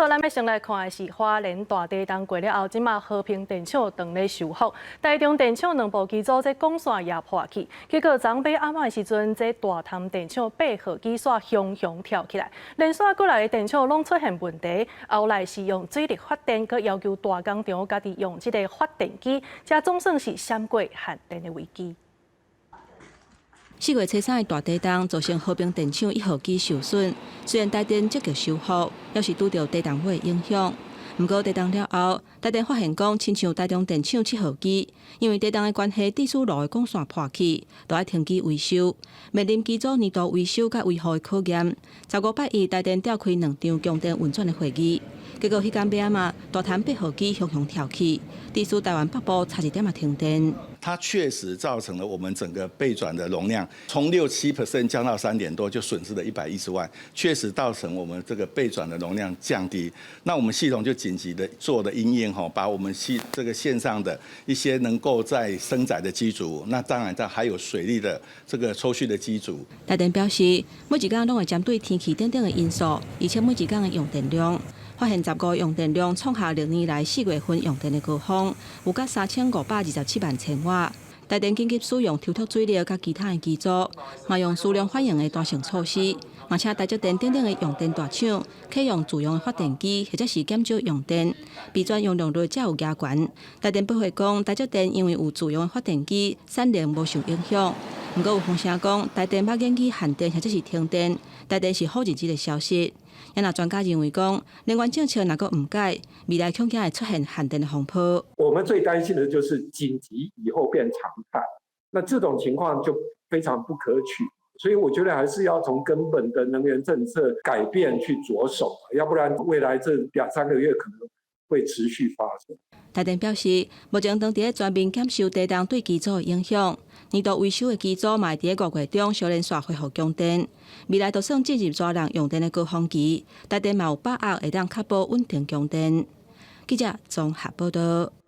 好，咱欲先來看的是花蓮大地震過了後，這馬和平電廠當咧修復，台中電廠兩部機組這管線也破去，結果昨昏暗的時陣，這大潭電廠八號機煞雄雄跳起來，連續幾个電廠攏出現問題，後來是用水力發電，閣要求大工廠家己用這个發電機，這總算是閃過限電的危機。4月初三的大地震造成和平電廠一號機受損，雖然台電積極修復，猶是拄著低重尾的影響。毋過地震了後，台電發現講，親像台中電廠七號機，因為地震的關係，致使路的管線破去，都愛停機維修，面臨機組年度維修佮維護的考驗。15拜一，台電召開兩場供電運轉的會議，結果彼工欲暗仔，大潭八號機雄雄跳起，致使台灣北部差一點仔停電。它確實造成了我們整個備轉的容量從6、7% 降到3點多，就損失了110萬，確實造成我們這個備轉的容量降低。那我們系統就緊急的做了因應，吼，把我們系這個線上的一些能夠再升載的機組，那當然在還有水力的這個抽蓄的機組。台電表示，每一工攏會針對天氣等等的因素，預測每一工的用電量。發現15用電量創下歷年來4月份用電的高峰，有甲3527萬千瓦。台電緊急使用抽脫水力佮其他的機組，嘛用適量反應的彈性措施，嘛請台積電等等的用電大廠，啟用自用的發電機，或者是減少用電，備轉用量率才有加懸。台電駁回講，台積電因為有自用的發電機，產能無受影響。毋過有風聲講，台電欲研擬限電或者是停電，台電是否認這个消息。也若專家認為講，能源政策若閣毋改，未來恐驚會出現限電的風波。我們最擔心的就是緊急以後變常態，那這種情況就非常不可取。所以我覺得還是要從根本的能源政策改變去着手，要不然未來這兩三個月可能會持續發生。台電表示，目前當佇咧全面檢修地震對機組的影響，年度維修的機組嘛會佇咧5月中小連續恢復供電。未來就算進入熱人用電的高峰期，台電嘛有把握會當確保穩定供電。記者綜合報道。